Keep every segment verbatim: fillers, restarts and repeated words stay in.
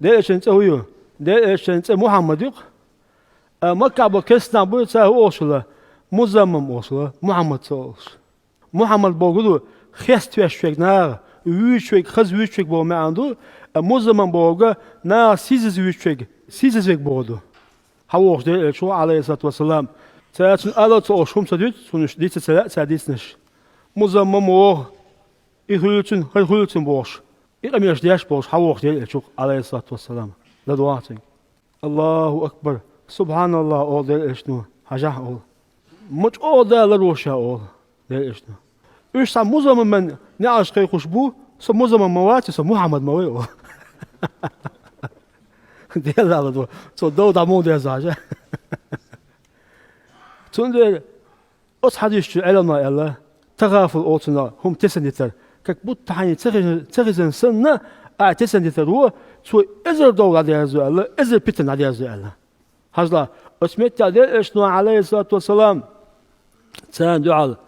Дела Элчан цӀи хӀун ю? Дела Элчан цӀи Мухьаммад ю-кх. А Маккахь болу керстанаш бу, цара хӀун олуш хилла? Музаммам олуш хилла, Мухьаммад ца олуш. Мухьаммад бохург ду, хеставеш верг наха, вуьйцуш верг, хаза вуьйцуш верг боху маьӀна ду, а музаммам бохург наха сийсаза вуьйцуш верг, сийсаза верг бохург ду. Хьан вохуш Дела Элча ву, Ӏалайхиссалату вассалам. Цара цуьнан алал ца олуш хӀума ца дуьту, цунна уьш дийца ца лаьа цара дийцинарш. Музаммам воху, и хуьлу цуьнан, хӀара хуьлу цуьнан бохуш. И къамелаш деш болуш хьан вохуш Дела Элча ву, Ӏалайхиссалату вассалам. ЛадогӀахьа цуьнга. Аллаху акбар! Субханаллах, олу Дела Элчано, хьажахьа олу. Ма чӀогӀа Дала ларвеш ша, олу Дела Элчано. Уьш цхьа музаммаман неӀалт кхайкхош бу, со музаммам ма вац, со Мухьаммад ма вай, олу. Дела ларво, цо дов дӀа муха деза хьажа. Цундела оцу хьадисчу Ӏеламнаха аьлла, тагӀафул олу цунах хӀума тесна дитар, как будто хьайна ца хезна, ца хезна санна, ахь тесна дитар ву, цо эзар дов дӀадерзо аьлла, эзар питана дӀадерзо аьлла. Хьажал, оцу меттехь Дела Элчано, Ӏалайхиссалату вассалам, царна дуьхьал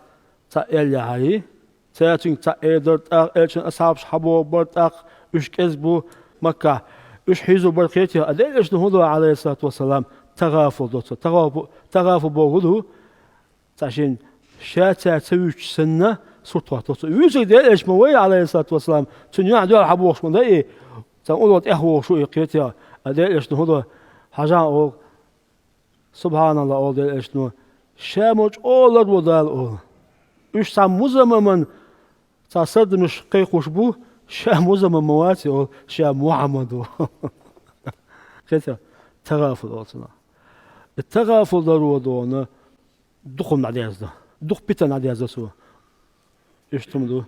цхьаъ аьлла яхьарий, цара цуьнга цхьаъ эр дара, тӀаккха Элчан асхьабаш хьабогӀур бара, тӀаккха уьш кӀезиг бу Маккахь, уьш хьийзор бара, кхетий, а Дела Элчано хӀун до, Ӏалайхиссалату вассалам, тагӀафул до цо. ТагӀафу-, тагӀафу бохург ду, цхьа шен ша цара ца вуьйцуш санна, сурт хӀотто цо. Вуьйцург Дела Элча ма вай, Ӏалайхиссалату вассалам, цуьнан юьхь дуьхьал хьабогӀуш ма дай и, цхьана улло тӀехвогӀуш ву и, кхетий, а Дела Элчано хӀун до, хьажахьа олу, Субханаллах, олу Дела Элчано, ша ма чӀогӀа ларво Дала, олу. Уьш цхьа музаммаман цхьа сардамаш кхайкхош бу, ша музаммам ма вац, олу, ша Мухьаммад ву. Кхетий, тагӀафул олу цунах. И тагӀафул ларво дона, дукха хӀума дӀадерзадо. Дукха питана дӀадерзадо цо. Иштта хӀума ду.